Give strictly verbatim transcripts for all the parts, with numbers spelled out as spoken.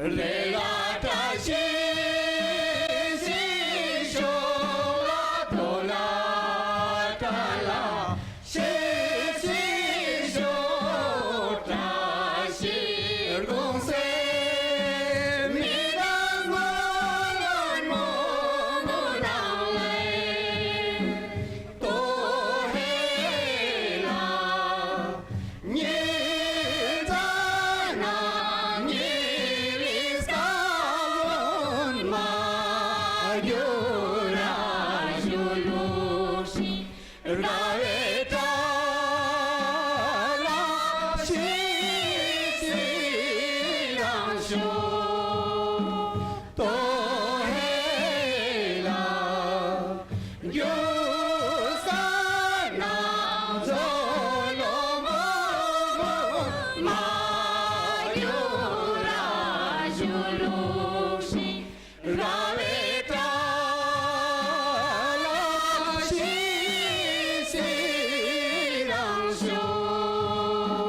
རེ་ལ་བཀྲ་ཤིས་ཤིས་ཤོག་ལ་དོ་ལ་བཀྲ་ལ་ཤིས་ཤིས་ཤོག་བཀྲ་ཤིས་དགོང་ཟེར་མི་དང་ངོ་ལོན་མོ་མོ་དང་ལེ། ཏོ་ཧེ་ལ། ཉི་ཚ་ན་ཉི་ལི་ས་ལོན་མ་གྱུར་ར་ཞུ་ལུགས་ཤིག་ར་བའི་བཀྲ་ལ་ཤིས་ཤིས་རང་ཤོག་ཏོ་ཧེ་ལ། རྒྱུ་ས་ན་ཛོ་ལོ་མོ་མ་རྒྱུ་ར་ཞུ་ལུགས་ཤིག་ར་བའི་བཀྲ་ལ་ཤིས་ཤིས་རང་ཤོག་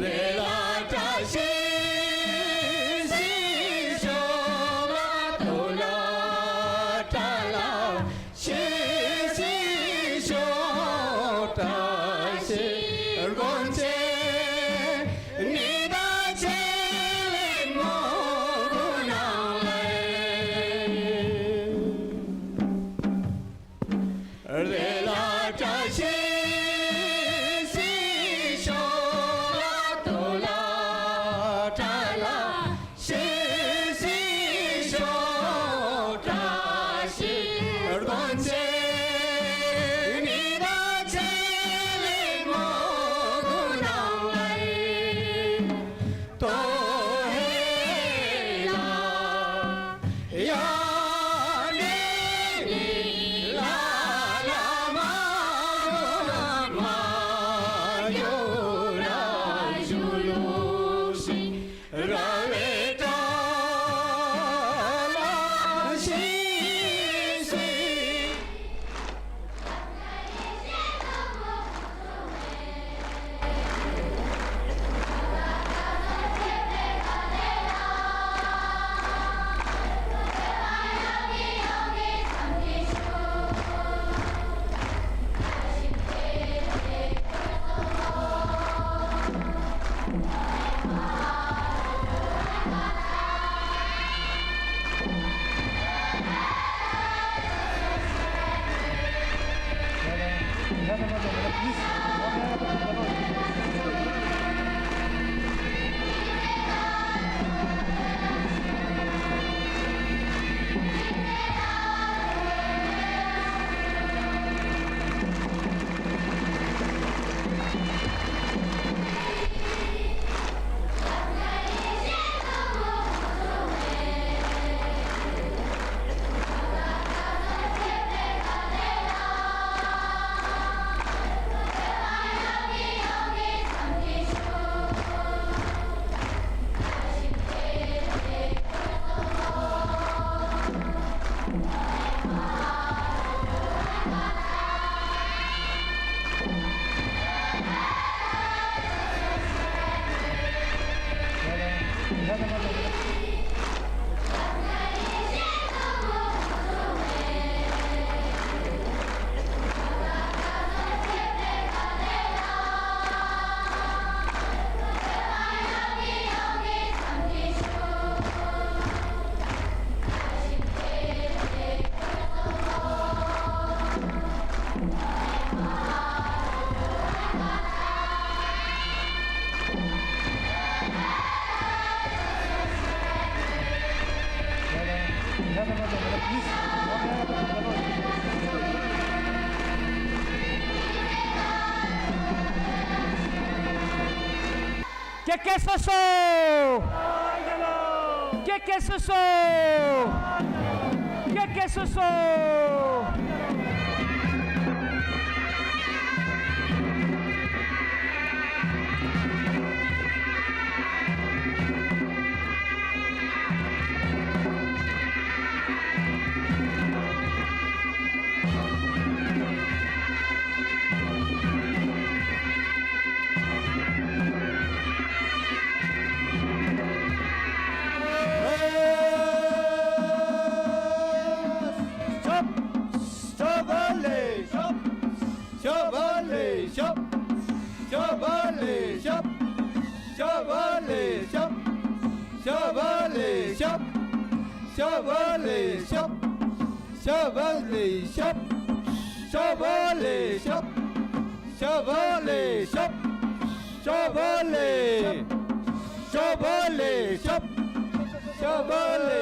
ལེ་ལ་བཀྲ་ཤིས་ཤིས་ཤོག་ལ་དོ་ལ་བཀྲ་ལ་ཤིས་ཤིས་ཤོག་བཀྲ་ཤིས་དགོང་ཆེ་ནི་ད་ཆེ་ལེ་མོ་གུ་ནང་ལེ། རེ་ལ་བཀྲ་ཤིས་ཤིས་ཤོག་ལ་དོ་ལ་བཀྲ་ལ་ཤིས་ཤིས་ཤོག་བཀྲ་ཤིས་དགོང་ཆེ་ནི་ད་ཆེ་ལེ་མོ་གུ་ནང་ལེ། ཏོ་ཧེ་ལ། ཡ་ནི་ནི་ལ་ལ་མ་མ་ཡོ་ར་ཞུ་ལུགས་ཤིག་ར་བའི་བཀྲ་ལ་ཤིས་ཤིས། Keke soso! Keke soso! Keke soso! ཞབས་ལས་ཞབས། ཞབས་ལས་ཞབས། ཞབས་ལས་ཞབས། ཞབས་ལས་ཞབས། ཞབས་ལས་ཞབས། ཞབས་ལས་ཞབས། ཞབས་ལས་ཞབས། ཞབས་ལས་ཞབས།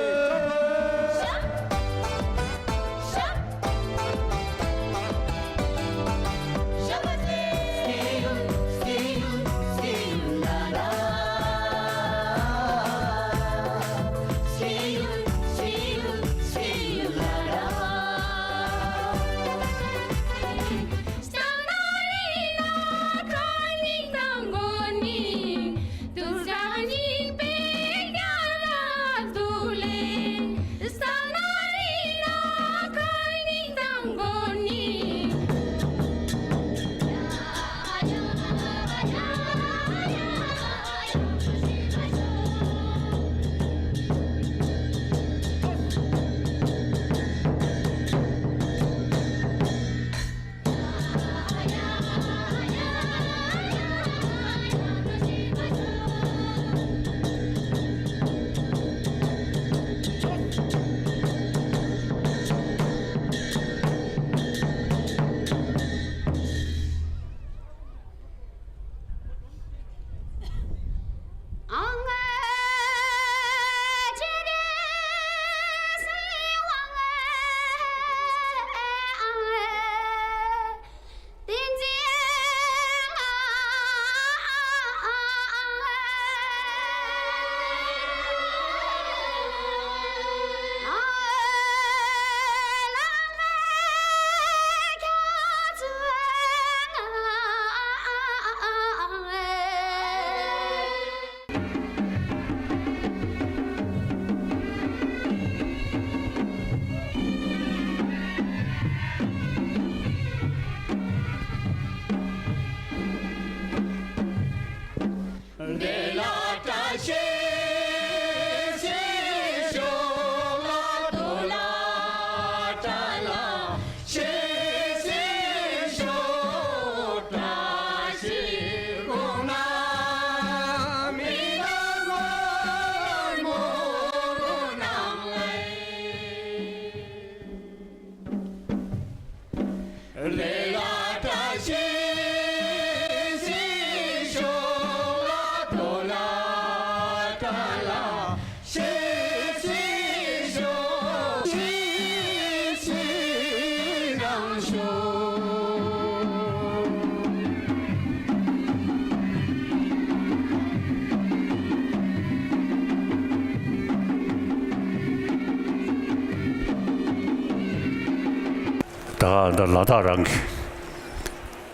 ད་ག་ད་ལ་དྭགས་རང་གི་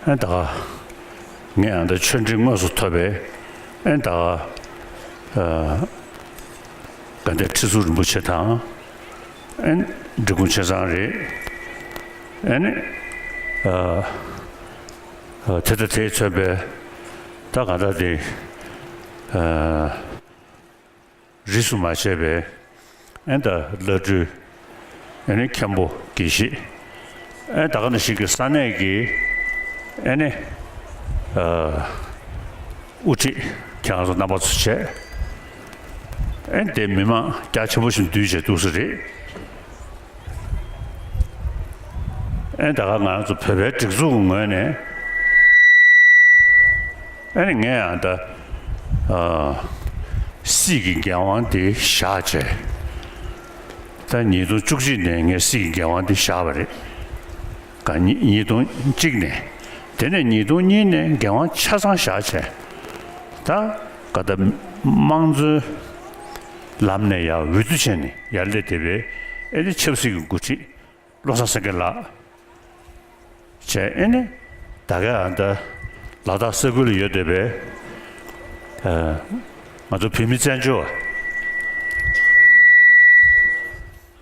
ཨེ་ད་ག་ངས་ཨ་ད་ཆོས་འབྲེལ་དངོས་སུ་ཐོབ་པའི་ཨེ་ད་ག་ཨ་དགའ་ལྡན་ཁྲི་ཟུར་རིན་པོ་ཆེ་དང་ཨེ་འབྲི་གུང་ཆེ་ཚང་རེད། ཨེ་ནི་ཨ་ཨ་དེ་ད་དེས་མཚོན་པའི་ད་ག་ད་དེ་ཨ། རིས་སུ་མ་ཆད་པའི་ཨེ་ད་བླ་སྤྲུལ་ཨེ་ནི་མཁན་པོ་དགེ་བཤེས་ཨེ་ད་ག་ནང་བཞིན་གྱི་ས་གནས་ཀྱི་ཨེ་ནི་ཨ་དབུ་ཁྲིད་ཁྱེད་རང་ཚོ་རྣམ་པ་ཚོ་བྱས་ཨེ་དེ་མི་མང་རྒྱ་ཆེན་པོ་ཞིག་འདུས་བྱས་འདུག་ས་རེད། ཨེ་ད་ག་ང་རང་ཚོ་བོད་པའི་སྒྲིག་འཛུགས་ཀྱི་ངོས་ནས་ཨེ་ནི་ངས་ཡང་ད་ཨ་སྲིད་ཀྱི་འགན་དབང་དེ་བཞག་བྱས་ད་ཉིས་སྟོང་བཅུ་གཅིག་ནས་ངས་སྲིད་ཀྱི་འགན་དབང་དེ་བཞག་པ་རེད། ག་ཉིས་ཉིས་སྟོང་གཅིག་ནས་དེ་ནས་ཉིས་སྟོང་གཉིས་ནས་འགན་དབང་ཆ་ཚང་བཞག་བྱས་ད་ག་ད་དམངས་གཙོའི་ལམ་ནས་ཡར་འོས་བསྡུ་བྱས་ནས་ཡར་སླེབས་བསྡད་པའི་ཨེ་ནི་ཆབ་སྲིད་ཀྱི་འགོ་ཁྲིད། བློ་བཟང་སེང་གེ་ལགས་བྱས་ཨེ་ནི་ད་ག་ཨ་ད་ལ་དྭགས་ས་ཁུལ་ལ་ཡོད་བསྡད་པའི་ཨ་ང་ཚོ་བོད་མི་བཙན་བྱོལ་བ་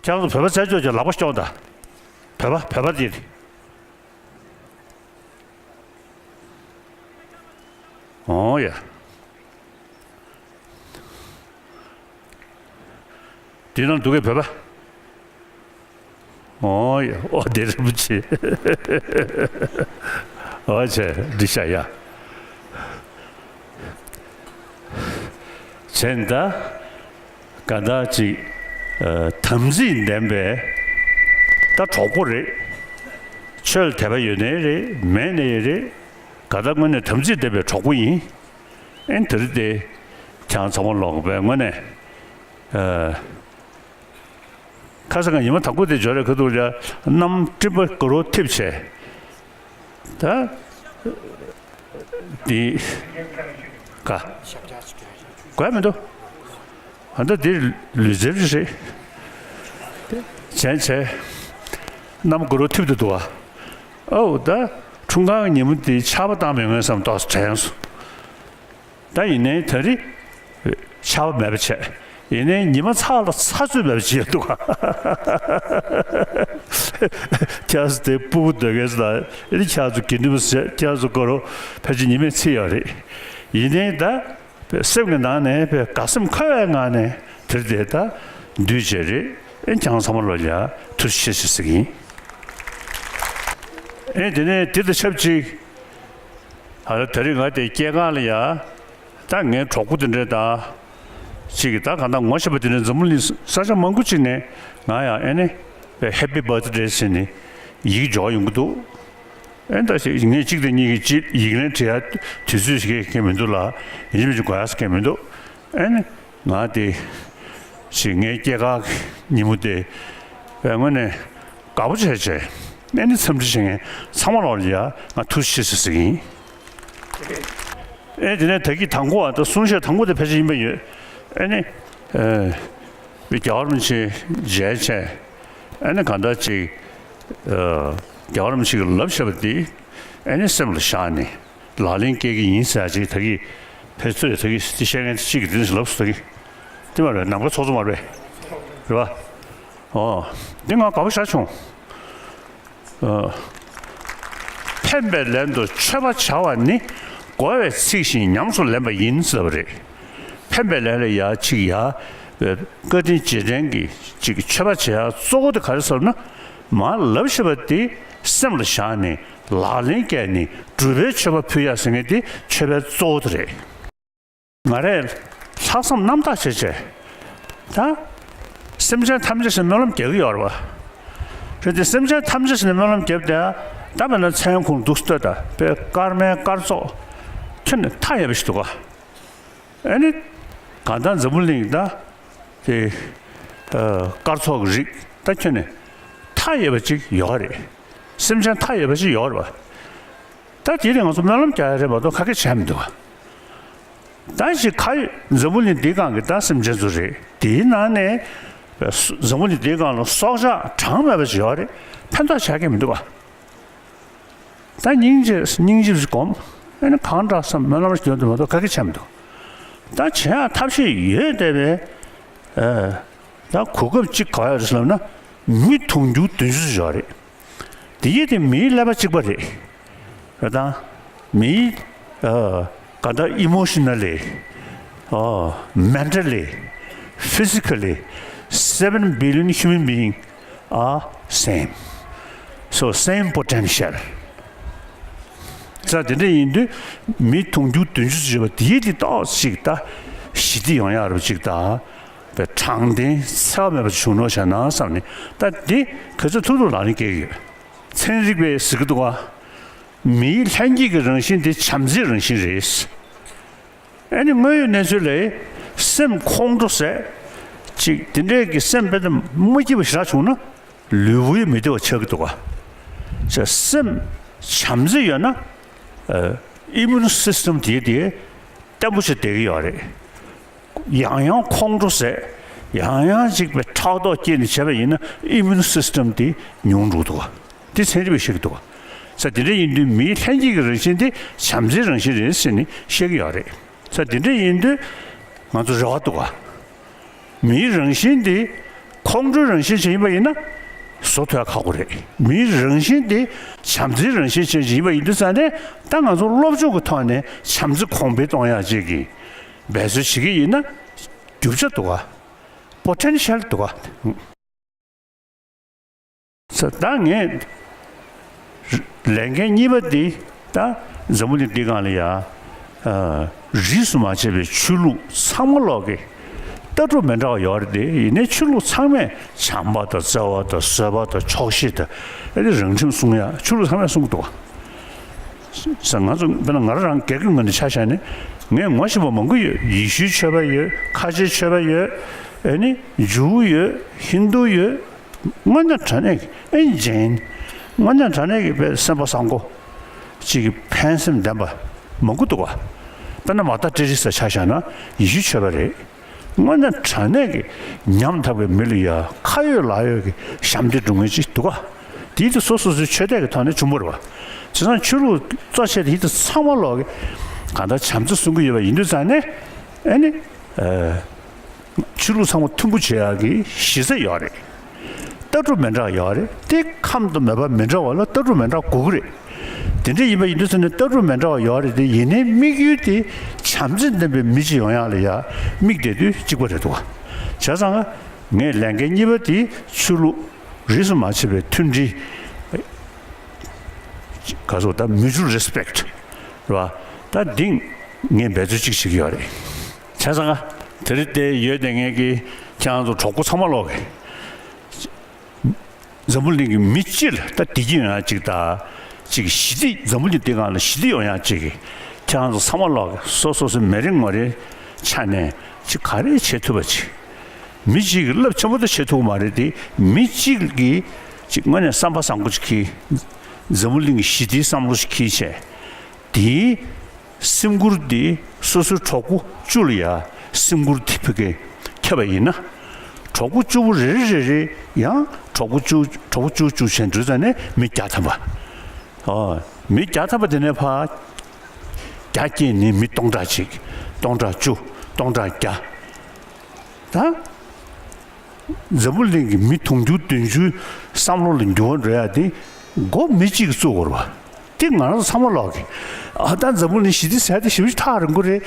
ཁྱེད་རང་ཚོ་བོད་པ་བཙན་བྱོལ་བྱས་ལག་པ་ཤོག་ད། བོད་པ་བོད་པ་དེ་རེད། ཨོ་ཡ། འདི་ནང་འདུག་གས་བོད་པ། ཨོ་ཡ། ཨོ་དེ་རིན་པོ་ཆེ། ཨོ་ཆེ་འདི་ཤ་ཡ། བྱས་ན་ད། ག་ད་ཅིག་ཨ། དམ་ཚིག་ལྡན་པའི་ད་གྲོགས་པོ་རེད། ཆོས་ལ་དད་པ་ཡོད་ནའི་རེད། མེད་ནའི་རེད། ག་ད་དངོས་གནས་དམ་ཚིག་ལྡན་པའི་གྲོགས་པོ་ཡིན། ཨེ་དེ་རིང་དེ་ཁྱེད་རང་ཚང་མ་ལོག་པའི་དངོས་གནས་ཨ། ཁ་སང་ཉི་མ་དང་པོ་དེ་འབྱོར་རེ་ཁ་ཐུག་ལ་གནམ་སྤྲིན་པ་དགུ་རུ་འཐིབས་བྱས། ད་འདི་ག་དགོས་མི་འདུག་ཨ། ད་འདི་ལུས་རྩལ་རེད། བྱས་བྱས་གནམ་དགུ་རུ་འཐིབས་དུ་འདུག་ཨ། ཨོ་ད་འཁྲུངས་སྐར་ཉིན་མོ་འདི་ཆར་པ་བཏང་མེད་ངོས་སམ་ཏོག་དྲན་སོང་། ད་ཡིན་ནའི་ད་རེས་ཆར་པ་མེད་པ་བྱས། ཡིན་ནའི་ཉི་མ་ཚ་ལ་ཚ་ཚོད་མེད་པ་བྱེད་འདུག་ག་ཁྱེད་ཚོ་དེ་སྤུ་གུ་སྡོད་མཁན་ཚོ་ལ་ཨེ་ནི་ཁྱེད་ཚོ་དགེ་འདུན་པ་ཟེར། ཁྱེད་ཚོ་ཀོ་རོ་ཕལ་ཆེར་ཉི་མས་ཚིག་ཡོད་རེད། ཡིན་ནའི་ད་སེམས་ཀྱི་ནང་ནས་དགའ་སེམས་འཁོལ་བའི་ངང་ནས་དེར་དེ་ད་འདུས་བྱས་རེད། ཨེ་ཁྱེད་ཚང་མ་ལོ་ཡ་ཐུགས་རྗེ་ཆེ་ཞེས་ཟེར་གྱི་ཡིན། ཨེ་དེ་ནས་དེ་དང་ཆབས་ཅིག་ཨ་ལ་དེ་རིང་ང་དེ་སྐྱེས་སྐར་ལ་ཡ། ད་ངའི་གྲོགས་པོ་དེ་འདྲས་དང་། ཅིག་གིས་ད་གང་ལྟར་ངོ་ཤེས་པ་དེ་འདྲས་འཛམ་བུ་གླིང་ས་ཆ་མང་པོ་ཅིག་ནས་ང་ཡང་ཨེ་ནི་Happy Birthday་ཟེར་ནས་ཡིག་འཇོག་ཡོང་གི་འདུག་ཨེ་ད་ཅིག་ངས་གཅིག་དང་གཉིས་ཀྱིས་ཅིག་ཡིག་ལན་བྲིས་ཡ་དུས་ཚོད་ཞིག་གང་མི་འདུག་ལ། ཡིན་གཅིག་མིན་གཅིག་དགོས་ཡ་ཟེར་མཁན་མི་འདུག་ཨེ་ནི་ང་དེ་ཅིག་ངའི་སྐྱེས་སྐར་ཉིན་མོ་དེ་དངོས་གནས་དགའ་པོ་བྱས་བྱས། ཨེ་ནི་འཚམས་འདྲི་བྱེད་མཁན་ཚང་མ་ལོག་ལ་ཡ་ང་ཐུགས་རྗེ་ཆེ་ཟེར་གྱི་ཡིན། ཨེ་དེ་ནས་ད་གིན་དང་པོ་ཨ། ད་གསུང་བཤད་དང་པོ་དེ་ཕལ་ཆེར་ཡིན་པ་ཡོད། ཨེ་ནི་ཨེ་རྒྱལ་བ་རིན་པོ་ཆེ་མཇལ་བྱས། ཨེ་ནི་གང་ལྟར་ཅིག་ཨ། རྒྱལ་བ་རིན་པོ་ཆེ་གིས་ལབ་བཞག་པ་འདི་ཨེ་ནི་སེམས་ལ་བཞག་ནས་ལག་ལེན་བཀལ་གྱི་ཡིན་ཟེར་ཅིག་ད་གིན་ཕལ་ཆེར་ད་གིན་དེ་བཤད་མཁན་གཅིག་གིས་དེ་འདྲ་ཞིག་ལབ་སོང་། ད་གིན་དེ་མ་རེད། ནམ་མཁའ་ཚོགས་གཙོ་མ་རེད་པས། རེད་པ། ཨོ། འདི་ང་དགའ་པོ་ཞེ་དྲག་བྱུང་། ཨ། ཕན་པའི་ལན་དུ་མཆོད་པ་བྱ་བ་ནི། དགོས་པའི་ཚིག་བཞིན་ཉམས་སུ་ལེན་པ་ཡིན་ཟེར་བ་རེད། ཕན་པའི་ལན་ལ་ཡ་ཅིག་ཡ། བཀའ་དྲིན་རྗེས་དྲན་གྱི་ཅིག་མཆོད་པ་བྱེད་ཡ་གཙོ་བོ་དེ་ག་རེ་ཟེར་ན། མར་ལབ་བཞག་པ་དེ་སེམས་ལ་བཞག་ནས་ལག་ལེན་བཀལ་ནས་སྒྲུབ་པའི་མཆོད་པ་ཕུལ་ཡ་ཟེར་མཁན་དེ་མཆོད་པའི་གཙོ་བོ་དེ་རེད། ང་རས་ལྷག་བསམ་རྣམ་དག་བྱས་བྱས། ད་སེམས་ཅན་ཐམས་ཅད་ཟེར་སྨོན་ལམ་རྒྱག་གི་ཡོད་རེད་པ། རེད་དེ་སེམས་ཅན་ཐམས་ཅད་ཟེར་ནས་སྨོན་ལམ་བརྒྱབ་དེ། ད་དཔེར་ན་མཚན་ཁུང་འདུག་ལྟོས་དང་། དཔེ་སྐར་མའི་སྐར་ཚོགས་ཁྱོན་ནས་མཐའ་ཡས་པ་ཞིག་འདུག་ག་ཨེ་ནི་གང་ལྟར་འཛམ་བུ་གླིང་ད་དེ་ཨ། སྐར་ཚོགས་ཀྱི་རིགས་ད་ཁྱོན་ནས་མཐའ་ཡས་པ་ཅིག་ཡོད་རེད། སེམས་ཅན་མཐའ་ཡས་པ་ཅིག་ཡོད་རེད་པ། ད་དེ་ལ་ང་ཚོ་སྨོན་ལམ་རྒྱག་ཡ་རེད་མ་གཏོགས་ག་གེ་བྱས་མི་འདུག་ག་ད་ཅིག་ཁ་ཡོད། འཛམ་བུ་གླིང་འདིའི་སྒང་གི་ད་སེམས་ཅན་ཚོ་རེད། དེའི་ནང་ནས་འཛམ་བུ་གླིང་འདིའི་སྒང་ལ་སྲོག་ཆགས་གྲངས་མེད་པ་ཞིག་ཡོད་རེད། ཕན་ཐོགས་ཆགས་ཀྱི་མི་འདུག་ག་ད་སྙིང་རྗེ་སྙིང་རྗེ་སྒོམ། ཨ་ནི་གང་དྲག་བསམ་སྨོན་ལམ་ཞིག་འདོན་དུ་མ་གཏོགས་ག་གེ་བྱས་མི་འདུག་ད་བྱེད་ཡག་ཐབས་ཤེས་ཡོད་བསྡད་པས། ཨ། ད་གོ་སྐབས་གཅིག་ག་ཡོད་རེད་ཟེར་ལབ་ན། མི་དུང་ཕྱུར་བདུན་ཅུ་ཙམ་ཡོད་རེད། དེ་ཡིས་དེ་མིའི་ཀླད་པ་གཅིག་པ་རེད། རེད་དང་། མིའི་ཨ། ག་ད་emotionally ཨ། mentally physically seven billion human being are same. So same potential. ས་དེ་འདྲ་ཡིན་དུས་མི་དུང་ཕྱུར་བདུན་ཅུ་ཙམ་ཡོད་པ་དེ་ཡིས་དེ་ཏོག་ཅིག་ད་ཞི་བདེ་ཡོང་ཡག་རུ་ཅིག་དང་། དྲང་བདེན་འཚེ་བ་མེད་པ་བྱུང་རོགས་བྱས་ན་བསམ་ནས། ད་འདི་ག་ཚོད་ཐུབ་ཐུབ་ལག་ལེན་བཀལ་གྱི་ཡོད། ཚན་རིག་པས་ཟེར་གྱི་འདུག་ག་མིའི་ལྷན་སྐྱེས་ཀྱི་རང་བཞིན་དེ་བྱམས་བརྩེའི་རང་བཞིན་རེད། ཨ་ནི་དངོས་ཡོད་གནས་ཚུལ་ལ་སེམས་ཁོང་ཁྲོ་ཟེར་ཅིག་དེ་འདྲའི་གི་སེམས་དཔེ་དེ་མ་སྐྱིད་པ་ཞེ་དྲག་བྱུང་ན་ལུས་པོ་ཡང་མི་བདེ་བ་ཆགས་ཀྱི་འདུག་ག་ཅེས་སེམས་བྱམས་བརྩེ་ཡོད་ན། ཨ། immune system་དེ་དེ་བརྟན་པོ་ཞིག་བསྡད་ཀྱི་ཡོད་རེད། ཡང་ཡང་ཁོང་ཁྲོ་ཟེར། ཡང་ཡང་ཅིག་པའི་ཕྲག་དོག་སྐྱེས་ནས་བྱས་པ་ཡིན་ན་immune system་དེ་ཉུང་འགྲོ་འདུག་ག་དེ་ཚན་རིག་པས་བཤད་ཀྱི་འདུག་ག་ས་དེ་འདྲ་ཡིན་དུས་མིའི་ལྷན་སྐྱེས་ཀྱི་རང་བཞིན་དེ་བྱམས་བརྩེའི་རང་བཞིན་རེད་ཟེར་ནས་བཤད་ཀྱི་ཡོད་རེད། ས་དེ་འདྲ་ཡིན་དུས་ང་ཚོ་རེ་བ་འདུག་ག་མིའི་རང་བཞིན་དེ་ཁོང་ཁྲོའི་རང་བཞིན་ཅན་ཡིན་པ་ཡིན་ན་བཟོ་ཐུབ་ཡ་ཁག་པོ་རེད། མིའི་རང་བཞིན་དེ་བྱམས་བརྩེའི་རང་བཞིན་ཅན་ཞིག་ཡིན་པ་ཡིན་དུས་ཙང་ནས། ད་ང་ཚོ་སློབ་སྦྱོང་གི་ཐོག་ནས་བྱམས་བརྩེ་གོང་འཕེལ་གཏོང་ཡ་ཅིག་གི་འབད་རྩོལ་བྱེད་ཀྱི་ཡིན་ན་རྒྱུ་ཆ་འདུག་ག potential་འདུག་ག་ས་ད་ངས་ལས་འགན་གཉིས་པ་འདི་ད་འཛམ་བུ་གླིང་འདི་སྒང་ལ་ཡ། ཨ། རིས་སུ་མ་ཆད་པའི་ཆོས་ལུགས་ཚང་མ་ལོག་གི་ ལྟ་གྲུབ་མི་འདྲ་བ་ཡོད་རེད་དེ། ཡིན་ནའི་ཆོས་ལུགས་ཚང་མས་བྱམས་པ་དང་བརྩེ་བ་དང་བཟོད་པ་དང་ཆོག་ཤེས་དང་ཨ་ནི་རང་ཁྲིམས་སྲུང་ཡ་ཆོས་ལུགས་ཚང་མས་སྲུང་གི་འདུག་བ། ང་ཚོ་དཔེར་ན་ང་རང་སྒེར་གྱི་ངོས་ནས་ཆ་བཞག་ནས་ངས་ངོ་ཤེས་པ་མང་པོ་ཡོད། ཡེ་ཤུའི་ཆོས་པ་ཡོད། ཁ་ཆེའི་ཆོས་པ་ཡོད། ཨ་ནི་ཇུའུ་ཡོད། ཧིན་དུ་ཡོད། དངོས་གནས་དྲང་གནས་ཀྱི་ཨེ་ཇེན། དངོས་གནས་དྲང་གནས་ཀྱི་དཔེ་སེམས་པ་བཟང་པོ། གཅིག་གི་ཕན་སེམས་ལྡན་པ་མང་པོ་འདུག་བ། དཔེར་ན་མ་ཏར་ཏེ་རེ་ས་ཆ་བཞག་ན་ཡེ་ཤུའི་ཆོས་པ་རེད། དངོས་གནས་དྲང་གནས་ཀྱི་ཉམ་ཐག་པའི་མི་ལ་ཡ་ཁ་ཡོད་ལག་ཡོད་ཀྱི་ཞབས་འདེགས་སྒྲུབ་མཁན་ཅིག་འདུག་ག་དེའི་དེ་སོ་སོ་སོའི་ཆོས་དད་ཀྱི་ཐོག་ནས་བྱུང་བ་རེད་བ། བྱས་ཙང་ཆོས་ལུགས་གཙོ་ཆེ་དེ་དེ་ཚང་མ་ལོག་གི་གང་ལྟར་བྱམས་བརྩེ་གསུང་གི་ཡོད་པ་ཡིན་དུས་ཙང་ནས་ཨ་ནི། ཆོས་ལུགས་ཚང་མ་མཐུན་པོ་བྱེད་ཡག་གི་གཞི་རྩ་ཡོད་རེད། ལྟ་གྲུབ་མི་འདྲ་ཡོད་རེད་དེ། ཁམས་དང་མོས་པ་མི་འདྲ་བ་ལ་ལྟ་གྲུབ་མི་འདྲ་དགོས་ཀྱི་རེད། དེ་འདྲ་ཡིན་པ་ཡིན་དུས་ཙང་ནས་ལྟ་གྲུབ་མི་འདྲ་བ་ཡོད་རེད་དེ། ཡིན་ནའི་དམིགས་ཡུལ་དེ་བྱམས་བརྩེ་ལྡན་པའི་མི་གཅིག་ཡོང་ཡག་ལ་ཡ་དམིགས་བསྡད་དུས་གཅིག་པ་རེད་འདུག་བ། བྱས་ཙང་ངས་ལས་འགན་གཉིས་པ་དེ་ཆོས་ལུགས་རིས་སུ་མ་ཆད་པའི་མཐུན་སྒྲིལ། ག་ཚོད་ད་mutual respect རེད་བ། ད་འདི་ངས་འབད་རྩོལ་གཅིག་བྱེད་ཀྱི་ཡོད་རེད། བྱས་ཙང་དེ་རིང་འདིར་ཡོད་བསྡད་མཁན་གྱི་ཁྱེད་རང་ཚོ་གྲོགས་པོ་ཚང་མ་ལོག་གི་འཛམ་བུ་གླིང་གི་མི་སྤྱི་ལ་ད་བདེ་སྐྱིད་ཡོང་ཡག་ཅིག་དང་། ཅིག་ཞི་བདེ། འཛམ་བུ་གླིང་འདིའི་སྒང་ལ་ཞི་བདེ་ཡོང་ཡག་ཅིག་གི་ཁྱེད་རང་ཚོ་ཚང་མ་ལོག་གི་སོ་སོ་སོའི་མི་རེ་ངོ་རེའི་ཆ་ནས་ཅིག་ག་རེ་བྱེད་ཐུབ་པ་ཅིག་མི་གཅིག་གིས་རླབས་ཆེན་པོ་དེ་བྱེད་ཐུབ་ཀྱི་མ་རེད་དེ། མི་གཅིག་གིས་ཅིག་དངོས་གནས་བསམ་པ་བཟང་པོ་ཅིག་གིས་འཛམ་བུ་གླིང་གི་ཞི་བདེའི་བསམ་བློ་ཞིག་འཁྱེར་བྱས། དེའི་སེམས་ཁུར་དེ་སོ་སོའི་གྲོགས་པོ་བཅུ་ལ་ཡ་སེམས་ཁུར་དེ་ཕ་གིར་ཁྱབ་པ་ཡིན་ན། གྲོགས་པོ་བཅུ་པོ་རེ་རེ་རེ་རེ་ཡང་གྲོགས་པོ་བཅུ་གྲོགས་པོ་བཅུ་བཅུ་བྱས་འགྲོ་ཙང་ནས་མི་བརྒྱ་ཐམ་པ། ཨོ། མི་བརྒྱ་ཐམ་པ་དེ་ནས་ཕར་བརྒྱ་བསྐྱེད་ནས་མི་སྟོང་ཕྲག་གཅིག་སྟོང་ཕྲག་བཅུ། སྟོང་ཕྲག་བརྒྱ། ད། འཛམ་བུ་གླིང་གི་མི་དུང་ཕྱུར་བདུན་ཅུའི་བསམ་བློ་ལ་འགྱུར་བ་འགྲོ་ཡ་དེ་མགོ་མི་གཅིག་གིས་བཙུགས་དགོས་རེད་བ། དེ་ང་རང་ཚོ་ཚང་མ་ལོག་གི། ཨ། ད་འཛམ་བུ་གླིང་ཞི་བདེ་ཟེར་དེ་ཞེ་པོ་ཅིག་ཐག་རིང་པོ་རེད།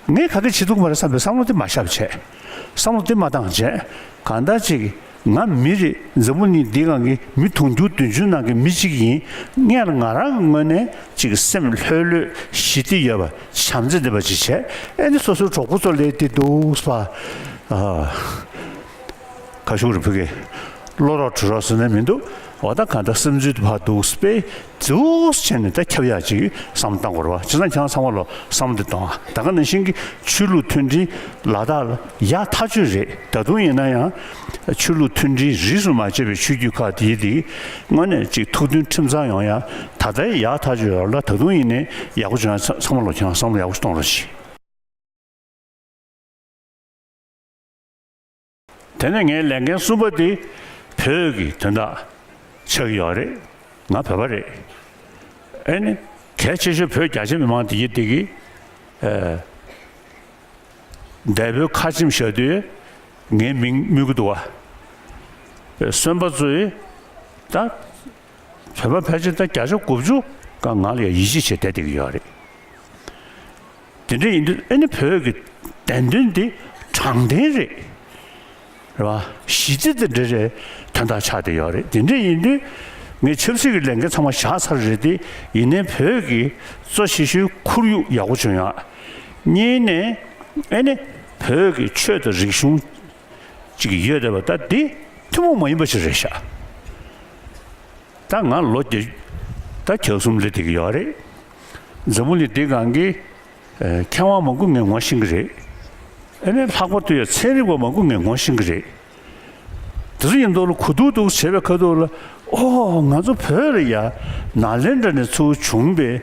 ངས་ག་གེ་བྱེད་ཐུབ་ཀྱི་མ་རེད་བསམ་པའི་བསམ་བློ་དེ་མ་བཞག་པ་བྱས། བསམ་བློ་དེ་མ་བཏང་བྱས། གང་ལྟར་ཅིག་ང་མི་རེད། འཛམ་བུ་གླིང་འདིའི་སྒང་གི་མི་དུང་ཕྱུར་བདུན་ཅུ་ནང་གི་མི་གཅིག་ཡིན་ངེས་ལ། ང་རང་གི་ངོས་ནས་ཅིག་སེམས་ལྷོད་ལྷོད་ཞི་བདེ་ཡོད་པ་བྱམས་བརྩེ་ལྡན་པ་ཅིག་བྱས། ཨེ་ནི་སོ་སོའི་གྲོགས་པོ་ཚོ་ལ་དེ་འདུག་སེ་ཕར། ཨ། ཁ་ཤུག་རེ་ཕུལ་གི། བློ་རོགས་གྲོས་རོགས་ཟེར་ནས་མི་འདུག་འོ་ད་གང་ལྟར་སེམས་ཚུལ་དེ་ཕར་འདུག་སེ་དཔེ་འདུག་སེ་བྱས་ནས་ད་ཁྱབ་ཡག་ཅིག་བསམ་བློ་བཏང་དགོས་རེད་བ། བྱས་ཙང་ཁྱེད་རང་ཚང་མ་ལོག་བསམ་བློ་དེ་གཏོང་ཨ། ད་ག་ནང་བཞིན་གྱི་ཆོས་ལུགས་མཐུན་སྒྲིལ་ལ་དྭགས་ལ་ཡག་ཐག་ཆོད་རེད། ད་དུང་ཡིན་ན་ཡང་ཆོས་ལུགས་མཐུན་སྒྲིལ་རིས་སུ་མ་ཆད་པའི་ཆོས་བརྒྱུད་ཁག་དེའི་དེ་དངོས་གནས་ཅིག་ཐུགས་མཐུན་ཁྲིམས་གཙང་ཡོང་ཡ་ད་ལྟའི་ཡག་ཐག་ཆོད་ཡོད་རེད་ལ། ད་དུང་ཡིན་ནའི་ཡག་པོ་བྱུང་ཡ་ཚང་མ་ལོག་ཁྱེད་རང་བསམ་བློ་ཡག་པོ་ཞིག་གཏོང་རོགས་གྱིས། དེ་ནས་ངའི་ལས་འགན་གསུམ་པ་དེ་བོད་ཀྱི་དོན་དག་ཆགས་ཀྱི་ཡོད་རེད། ང་བོད་པ་རེད། ཨེ་ནི་གལ་ཆེ་ཤོས་བོད་རྒྱ་ཆེ་མི་མང་དེ་གི་དེ་གི་ཨེ། འདས་པོའི་ཁ་ཆེམས་བཞག་དུས་ངའི་མིང་སྨོས་ཀྱི་འདུག་བ། སོན་པ་ཚོས་ད་བོད་པ་ཕལ་ཆེར་ད་བརྒྱ་ཆ་དགུ་བཅུ་ག་ང་ལ་ཡ་ཡིད་ཆེས་བྱས་བསྡད་བསྡད་ཀྱི་ཡོད་རེད། དེ་འདྲ་ཡིན་དུས་ཨེ་ནི་བོད་ཀྱི་བདེན་དོན་འདི་དྲང་བདེན་རེད། རེད་བ། ཞི་བདེ་དེ་འདྲ་རེད། དོན་དག་ཆགས་བསྡད་ཡོད་རེད། དེ་འདྲ་ཡིན་དུས་ངས་ཆབ་སྲིད་ཀྱི་ལས་འགན་ཚང་མ་བཞག་ཚར་རེད་དེ། ཡིན་ནའི་བོད་ཀྱི་གཙོ་ཆེ་ཤོས་ཁོར་ཡུག་ཡག་པོ་བྱུང་ཡག་གཉིས་ནས་ཨེ་ནི་བོད་ཀྱི་ཆོས་དང་རིག་གཞུང་ཅིག་ཡོད་བསྡད་པ་ད་འདི་ཐུན་མོང་མ་ཡིན་པ་ཞིག་རེད་ཤག་ད་ང་ལོ་བརྒྱད་ད་གྱ་གསུམ་སླེབས་བསྡད་ཀྱི་ཡོད་རེད། འཛམ་བུ་གླིང་འདི་སྒང་གི་ཨེ། མཁས་དབང་མང་པོ་ངས་ངོ་ཤེས་ཀྱི་རེད། ཨེ་ནས་ལྷག་པར་དུ་ཡང་ཚན་རིག་པ་མང་པོ་ངས་ངོ་ཤེས་ཀྱི་རེད། དེ་ཚོ་ཡིན་མདོག་ལ་གོ་ཐུག་འདུག་བྱས་པའི་ཁ་ཐུག་ལ། ཨོ། ང་ཚོ་བོད་ལ་ཡ་ནཱ་ལེནྡྲ་ནས་ཚུར་བྱུང་པའི་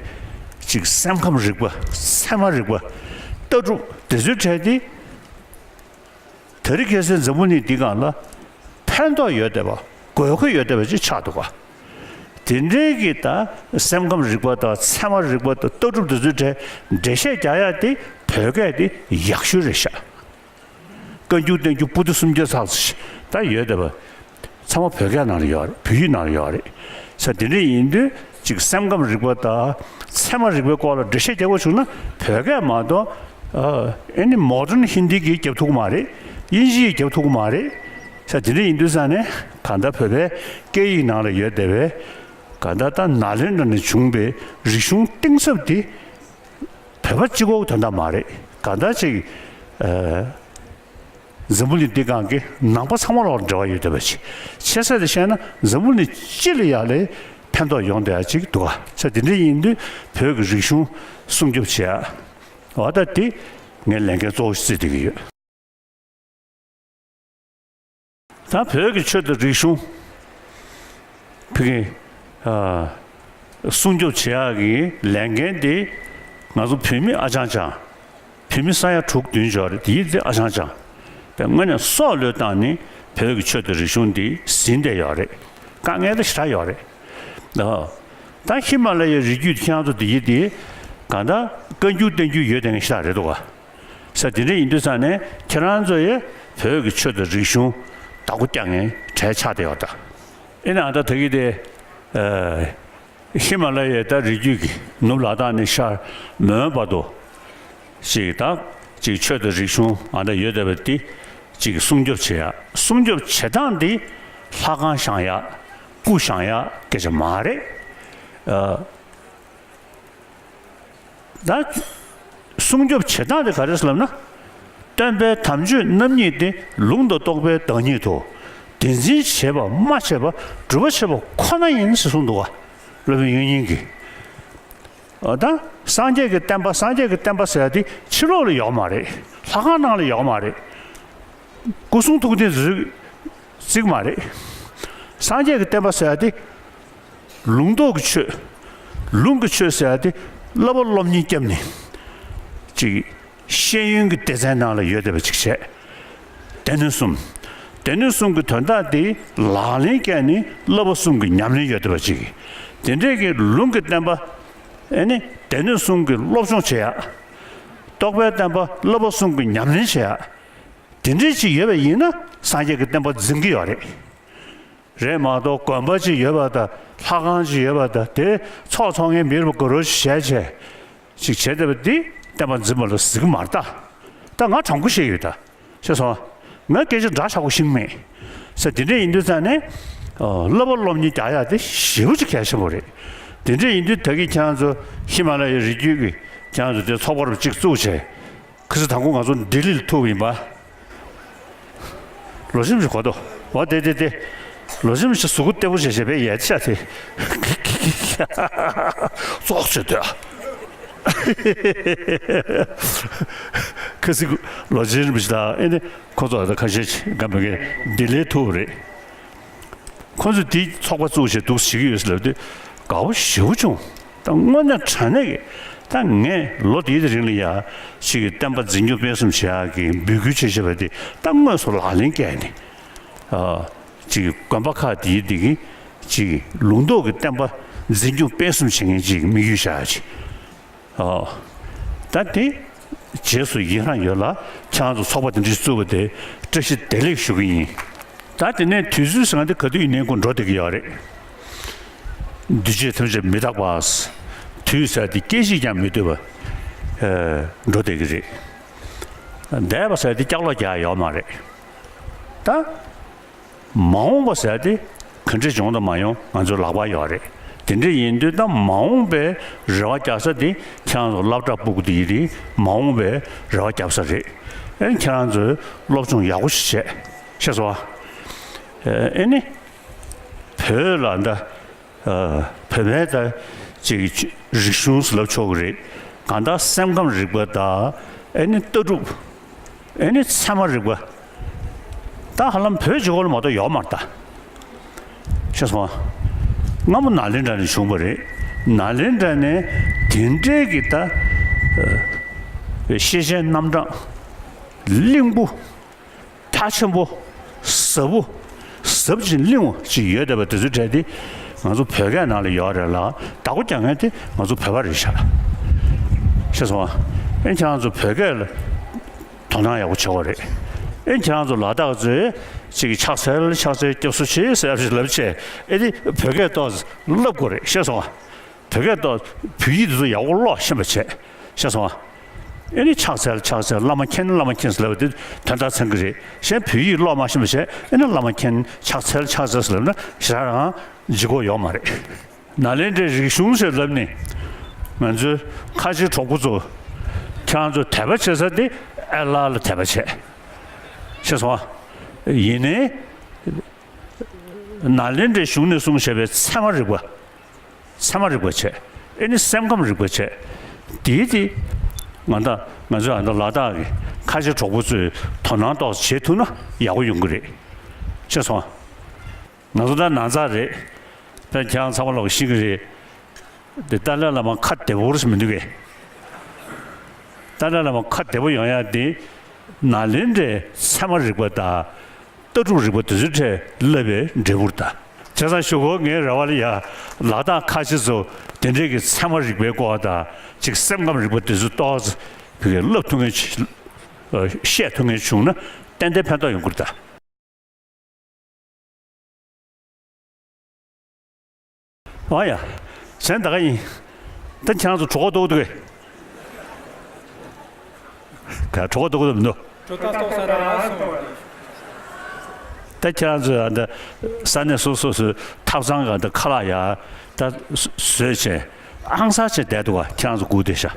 ཅིག་སེམས་ཁམས་རིག་པ། ཚད་མ་རིག་པ། ལྟ་གྲུབ་དེ་ཚོའི་གྲས་དེ། དེ་རིང་ཁ་སང་འཛམ་བུ་གླིང་འདི་སྒང་ལ་ཕན་ཐོགས་ཡོད་བསྡད་པ། དགོས་མཁོ་ཡོད་བསྡད་པ་ཅིག་ཆགས་འདུག་ག་དེ་འདྲའི་གི་ད་སེམས་ཁམས་རིག་པ་དང་ཚད་མ་རིག་པ་དང་ལྟ་གྲུབ་དེ་ཚོའི་གྲས་འགྲེལ་བཤད་རྒྱག་ཡ་དེ་བོད་སྐད་དེ་ཡག་ཤོས་རེད་ཤག་བཀའ་འགྱུར་བསྟན་འགྱུར་པོ་ཏི་སུམ་བརྒྱ་ཙམ་ཞིག་ད་ཡོད་བསྡད་པ། ཚང་མ་བོད་སྐད་ནང་ལ་ཡོད་རེད། བོད་ཡིག་ནང་ལ་ཡོད་རེད། ས་དེ་འདྲ་ཡིན་དུས་ཅིག་སེམས་ཁམས་རིག་པ་དང་ཚད་མ་རིག་པའི་སྐོར་ལ་འགྲེལ་བཤད་རྒྱག་དགོས་བྱུང་ན་བོད་སྐད་མ་གཏོགས། ཨ། ཨེ་ནི་མོ་ཌན་ཧིན་དི་གིས་རྒྱབ་ཐུབ་ཀྱི་མ་རེད། དབྱིན་ཇི་ཡིས་རྒྱབ་ཐུབ་ཀྱི་མ་རེད། ས་དེ་འདྲ་ཡིན་དུས་ས་ནས་གང་ལྟར་བོད་པའི་སྐད་ཡིག་ནང་ལ་ཡོད་བསྡད་པའི་གང་ལྟར་ད་ནཱ་ལེནྡྲ་ནས་བྱུང་བའི་རིག་གཞུང་གཏིང་ཟབ་དེ་བོད་པ་གཅིག་པོའི་དོན་དག་མ་རེད། གང་ལྟར་ཅིག་ཨ། འཛམ་བུ་གླིང་འདི་སྒང་གི་ནང་པ་ཚང་མ་ལ་འབྲེལ་བ་ཡོད་བསྡད་པ་ཅིག། ཆེ་ས་དེ་བཤད་ན་འཛམ་བུ་གླིང་སྤྱི་ལ་ཡ་ལས་ཕན་ཐོགས་ཡོང་བསྡད་ཡ་ཅིག་འདུག་ག། ས་དེ་འདྲ་ཡིན་དུས་བོད་ཀྱི་རིག་གཞུང་སྲུང་སྐྱོབ་བྱེད་ཡ། འོ་ད་དེ་ངའི་ལས་འགན་གཙོ་བོ་ཞིག་བརྩིས་བསྡད་ཀྱི་ཡོད། ད་བོད་ཀྱི་ཆོས་དང་རིག་གཞུང་ཕ་གི་ཨ་སྲུང་སྐྱོབ་བྱེད་ཡག་གི་ལས་འགན་དེ་ང་ཚོ་བོད་མི་ཨ་ཅང་ཅང་། བོད་མི་ས་ཡ་དྲུག་བདུན་ཅིག་ཡོད་རེད། དེའི་དེ་ཨ་ཅང་ཅང་། དེ་དངོས་གནས་སྲོག་བློས་བཏང་ནས་བོད་ཀྱི་ཆོས་དང་རིག་གཞུང་འདི་ཟིན་བསྡད་ཡོད་རེད། དཀའ་ངལ་དེ་ཞེ་དྲག་ཡོད་རེད། ཨ་ད་ཧི་མ་ལ་ཡའི་རི་རྒྱུད་ཁྱེད་རང་ཚོ་དེ་ཡི་དེ་གང་ལྟར་བཀའ་འགྱུར་བསྟན་འགྱུར་ཡོད་བསྡད་མཁན་ཞེ་དྲག་རེད་འདུག་ག། ས་དེ་འདྲ་ཡིན་དུས་ཙང་ནས་ཁྱེད་རང་ཚོ་ཡི་བོད་ཀྱི་ཆོས་དང་རིག་གཞུང་བདག་པོ་རྒྱག་མཁན་གྲས་ཆགས་བསྡད་ཡོད་ད། ཨེ་ན་ཨ་ད་ད་གི་དེ་ཨ་ཧི་མ་ལ་ཡའི་ད་རི་རྒྱུད་ཀྱི་ནུབ་ལ་དྭགས་ནས་ཤར་མོན་བར་དུ་ཅིག་ད་ཅིག་ཆོས་དང་རིག་གཞུང་ཨ་ད་ཡོད་བསྡད་པ་དེ་ཅིག་སྲུང་སྐྱོབ་བྱེད་ཡ། སྲུང་སྐྱོབ་བྱེད་སྟངས་འདི་ལྷ་ཁང་བཞེངས་ཡ། སྐུ་བཞེངས་ཡ་སྐད་ཆ་མ་རེད། ཨ། ད་སྲུང་སྐྱོབ་བྱེད་སྟངས་དེ་ག་རེ་ཟེར་ལབ་ན། སྟོན་པའི་དམ་ཆོས་རྣམ་གཉིས་ཏེ། ལུང་དང་རྟོགས་པའི་བདག་ཉིད་དོ། དེ་འཛིན་བྱེད་པ་སྨྲ་བྱེད་པ། སྒྲུབ་པ་བྱེད་པ་ཁོ་ན་ཡིན་ཟེར་གསུངས་འདུག་བ། སློབ་དཔོན་དབྱིག་གཉེན་གྱིས། འོ་ད་སངས་རྒྱས་ཀྱི་བསྟན་པ། སངས་རྒྱས་ཀྱི་བསྟན་པ་ཟེར་ཡ་དེ་ཕྱི་ལོགས་ལ་ཡོད་མ་རེད། ལྷ་ཁང་ནང་ལ་ཡོད་མ་རེད། སྐུ་གསུང་ཐུགས་རྟེན་བརྩིགས་བརྩིགས་མ་རེད། སངས་རྒྱས་ཀྱི་བསྟན་པ་ཟེར་ཡ་དེ། ལུང་རྟོགས་ཀྱི་ཆོས། ལུང་གི་ཆོས་ཟེར་ཡ་དེ་བསླབ་པ་སློབ་གཉེར་བརྒྱབ་ནས་ཅིག་ཤེས་ཡོན་གྱི་སྡེ་ཚན་ནང་ལ་ཡོད་བསྡད་པ་ཅིག་བྱས། སྡེ་སྣོད་གསུམ། སྡེ་སྣོད་གསུམ་གྱི་དོན་དག་དེ་ལག་ལེན་བཀལ་ནས་བསླབ་པ་གསུམ་གྱི་ཉམས་ལེན་ཡོད་བསྡད་པ་ཅིག། དེ་འདྲས་ཀྱི་ལུང་གི་བསྟན་པ་ཨེ་ནི་སྡེ་སྣོད་གསུམ་གྱི་སློབ་སྦྱོང་བྱེད་ཡ། རྟོགས་པའི་བསྟན་པ་བསླབ་པ་གསུམ་གྱི་ཉམས་ལེན་བྱེད་ཡ། དེ་འདྲའི་ཅིག་ཡོད་པ་ཡིན་ན་སངས་རྒྱས་ཀྱི་བསྟན་པ་འཛིན་གྱི་ཡོད་རེད། རེད་མ་གཏོགས་དགོན་པ་ཅིག་ཡོད་པ་དང་ལྷ་ཁང་ཅིག་ཡོད་པ་དང་དེ་ཚོགས་འཚོགས་མཁན་མི་རེ་དགའ་རོགས་ཞིག་བྱས་བྱས་ཅིག་བྱས་བསྡད་པ་འདི་བསྟན་པ་འཛིན་པ་ལ་ཟེར་གྱི་མ་རེད་ད། ད་ང་དྲང་པོ་བཤད་ཡོད་ད། ཤེས་སོང་། ང་སྐད་ཆ་འདྲ་ཆགས་པོ་ཤེས་མེད། ས་དེ་འདྲ་ཡིན་དུས་ཙང་ནས་ཨ་བསླབ་པ་སློབ་གཉེར་རྒྱག་ཡ་དེ་ཞེ་པོ་ཅིག་གལ་ཆེན་པོ་རེད། དེ་འདྲ་ཡིན་དུས་ད་གིན་ཁྱེད་རང་ཚོ་ཧི་མ་ལ་ཡའི་རི་རྒྱུད་ཀྱི་ཁྱེད་རང་ཚོ་དེ་ཚོགས་པ་རུ་གཅིག་བཙུགས་བྱས། ཁ་སང་དང་པོ་ང་ཚོ་ལྡི་ལི་ལ་ཐུག་པ་ཡིན་པ། ལོ་ཆེན་ཞིག་གོ་ཏོ། འོ་དེ་དེ་དེ། ལོ་ཆེན་ཞིག་གཟུགས་པོ་བརྟན་པོ་བྱས་བྱས་པས་ཡལ་ཆ་དེ། ཙོག་བྱེད་དོ། ཁ་སང་ལོ་ཆེན་རིན་པོ་ཆེ་དང་ཨེ་ནི་ཁོ་ཚོ་ད་ཁ་ཤས་ཅིག་སྒམ་པོ་གི་ལྡི་ལི་ཐུག་པ་རེད། ཁོ་ཚོས་དེའི་ཚོགས་པ་བཙུགས་བྱས་འདུག་བྱེད་ཀྱི་ཡོད་ཟེར་ལབ་དུས་དགའ་བོ་ཞེ་པོ་བྱུང་། ད་དངོས་གནས་དྲང་གནས་ཀྱི་ད་ངས་ལོ་དེའི་རིང་ལ་ཡ་ཅིག་གི་བསྟན་པ་འཛིན་སྐྱོང་སྤེལ་གསུམ་བྱེད་ཡག་གི་འབོད་སྐུལ་བྱེད་བྱེད་པ་དེ་ད་དངོས་སུ་ལག་ལེན་བཀལ་ནས་ཨ་ཅིག་གི་དགོན་པ་ཁག་དེའི་དེ་གི་ཅིག་གི་ལུང་རྟོགས་ཀྱི་བསྟན་པ་འཛིན་སྐྱོང་སྤེལ་གསུམ་བྱེད་མཁན་ཅིག་དམིགས་ཡུལ་བཞག་ཡ་ཅིག་ཨོ། ད་དེ་རྗེས་སུ་ཡི་རང་ཡོད་ལ་ཁྱེད་རང་ཚོ་ཚོགས་པ་དེ་འདྲ་བཙུགས་པ་དེ་བཀྲ་ཤིས་བདེ་ལེགས་ཞུ་གི་ཡིན། ད་དེ་ནས་དུས་ཚོད་ཟེར་མཁན་དེ་ག་དུས་ཡིན་ནའི་ཁོ་འགྲོ་བསྡད་ཀྱི་ཡོད་རེད། འདུས་བྱས་ཐམས་ཅད་མི་རྟག་པ། དུས་ཟེར་དེ་སྐད་ཅིག་ཀྱང་མི་སྡོད་པ། ཨེ་འགྲོ་བསྡད་ཀྱི་རེད། འདས་པ་ཟེར་དེ་ཀྱག་ལོག་རྒྱག་ཡོད་མ་རེད། ད། མ་འོངས་པ་ཟེར་ཏེ་ག་འདྲ་བྱུང་དང་མ་ཡོང་ང་ཚོའི་ལག་པར་ཡོད་རེད། དེ་འདྲ་ཡིན་དུས་ད་མ་འོངས་པའི་རེ་བ་རྒྱག་ས་དེ་ཁྱེད་རང་ཚོ་སློབ་གྲྭ་སྤུ་གུ་དེ་ཡི་རེད། མ་འོངས་པའི་རེ་བ་རྒྱབ་ས་རེད། ཨེ་ཁྱེད་རང་ཚོས་སློབ་སྦྱོང་ཡག་པོ་ཞིག་བྱས་ཤེས་སོང་ཨ། ཨེ་ནི་བོད་ལ་ད་བོད་པའི་ད་ཅིག་རིག་གཞུང་ཟེར་ལབ་ཆོག་གི་རེད། གང་ལྟར་སེམས་ཁམས་རིག་པ་དང་ཨེ་ནི་ལྟ་གྲུབ། ཨེ་ནི་ཚད་མ་རིག་པ། ད་ཧ་ལམ་བོད་སྤྱི་ཁོག་ལ་མ་གཏོགས་ཡོད་མ་རེད་ད། ཤེས་སོང་ཨ། སྔ་མོ་ནཱ་ལེནྡྲ་ནས་བྱུང་བ་རེད། ནཱ་ལེནྡྲ་ནས་དེ་འདྲའི་གི་ད། ཨ། ཤེས་བྱའི་རྣམ་གྲངས། གླིང་བུ། ཐག་ཆེན་པོ། ཟབ་བོ། ཟབ་ཅིང་བརླིང་བ་ཅིག་ཡོད་བསྡད་པ་དེ་ཚོའི་གྲས་དེ་ང་ཚོ་བོད་སྐད་ནང་ལ་ཡོད་རེད་ལ་བདག་པོ་རྒྱག་མཁན་དེ་ང་ཚོ་བོད་པ་རེད་ཤག། ཤེས་སོང་ཨ། ཨེ་ཁྱེད་རང་ཚོ་བོད་སྐད་ལ་དོ་སྣང་ཡག་པོ་བྱེད་དགོས་རེད། ཨེ་ཁྱེད་རང་ཚོ་ལ་དྭགས་ཚོས་ཅིག་ཕྱག་འཚལ་ཕྱག་འཚལ་སྐྱབས་སུ་མཆི་ཟེར་ཞིག་ལབ་བྱས་ཨེ་དེ་བོད་སྐད་ཏོག་ཙམ་བསླབ་དགོས་རེད་ཤེས་སོང་ཨ། བོད་སྐད་ཏོག་བོད་ཡིག་དེ་ཚོ་ཡག་པོ་ཀློག་ཤེས་པ་བྱས། ཤེས་སོང་ཨ། ཨེ་ནི་ཕྱག་འཚལ་ཕྱག་འཚལ་བླ་མ་མཁྱེན་བླ་མ་མཁྱེན་ཟེར་ལབ་པ་དེ་དོན་དག་ཚང་གི་རེད། གཞན་བོད་ཡིག་ཀློག་མ་ཤེས་པ་བྱས་ཨེ་ནི་བླ་མ་མཁྱེན་ཕྱག་འཚལ་ཕྱག་འཚལ་ཟེར་ལབ་ན་ཞེ་དྲག་རང་ལྗིད་ཁོག་ཡོད་མ་རེད། ནཱ་ལེནྡྲའི་རིག་གཞུང་ཟེར་ལབ་ནི་ང་ཚོའི་ཁ་ཆེ་གྲོགས་པོ་ཚོ་ཁྱེད་རང་ཚོ་དད་པ་བྱེད་ས་དེ་ཨ་ལ་ལ་དད་པ་བྱས། ཤེས་སོང་ཨ། ཡིན་ནའི། ནཱ་ལེནྡྲའི་གཞུང་ནས་གསུངས་བཞག་པའི་ཚད་མ་རིག་པ། ཚད་མ་རིག་པ་བྱས། ཨེ་ནི་སེམས་ཁམས་རིག་པ་བྱས། དེའི་དེ། ང་ད་ང་ཚོས་ཨ་ད་ལ་དྭགས་ཀྱི་ཁ་ཆེ་གྲོགས་པོ་ཚོས་དོ་སྣང་ཏོག་ཙམ་བྱེད་ཐུབ་ན་ཡག་པོ་ཡོང་གི་རེད། ཤེས་སོང་ཨ། ང་ཚོ་ད་ནང་ཚགས་རེད། ད་ཁྱེད་རང་ཚང་མ་ལོག་ཤེས་ཀྱི་རེད། དེ་ཏཱ་ལའི་བླ་མ་ཁ་བདེ་པོ་རེད་མི་འདུག་གས། ཏཱ་ལའི་བླ་མ་ཁ་བདེ་པོ་ཡོང་ཡ་དེ་ནཱ་ལེནྡྲའི་ཚད་མ་རིག་པ་དང་ལྟ་གྲུབ་རིག་པ་དེ་ཚོའི་གྲས་བསླབ་པའི་འབྲས་བུ་རེད་ད། བྱས་ཙང་གཞུག་གུ་ངའི་རེ་བ་ལ་ཡ་ལ་དྭགས་ཁ་ཆེ་ཚོ་དེ་འདྲས་ཀྱི་ཚད་མ་རིག་པའི་སྐོར་དང་ཅིག་སེམས་ཁམས་རིག་པ་དེ་ཚོ་ཏོག་ཙམ་བོད་སྐད་བསླབ་ཐུབ་མཁན་ཅིག་བཤད་ཐུབ་མཁན་བྱུང་ན་ཏན་ཏན་ཕན་ཐོགས་ཡོང་གི་རེད་ད། ཨོ་ཡ། གཞན་ད་ག་ཡིན། ད་ཁྱེད་རང་ཚོ་གྲོད་ཁོག་ལྟོགས་འདུག་གས། ག་གྲོད་ཁོག་ལྟོགས་འདུག་མི་འདུག་གྲོད་ཁོག་ལྟོགས་ས་རང་སོང་བ་རེད། ད་ཁྱེད་རང་ཚོ་ཨ་ད་ས་གནས་སོ་སོ་སོའི་ཐབ་ཚང་ག་ད་ཁ་ལག་ཡ་ད་བཟོས་བྱས་ཨང་གསར་བྱས་བསྡད་འདུག་ག་ཁྱེད་རང་ཚོ་སྒུག་བསྡད་ཤག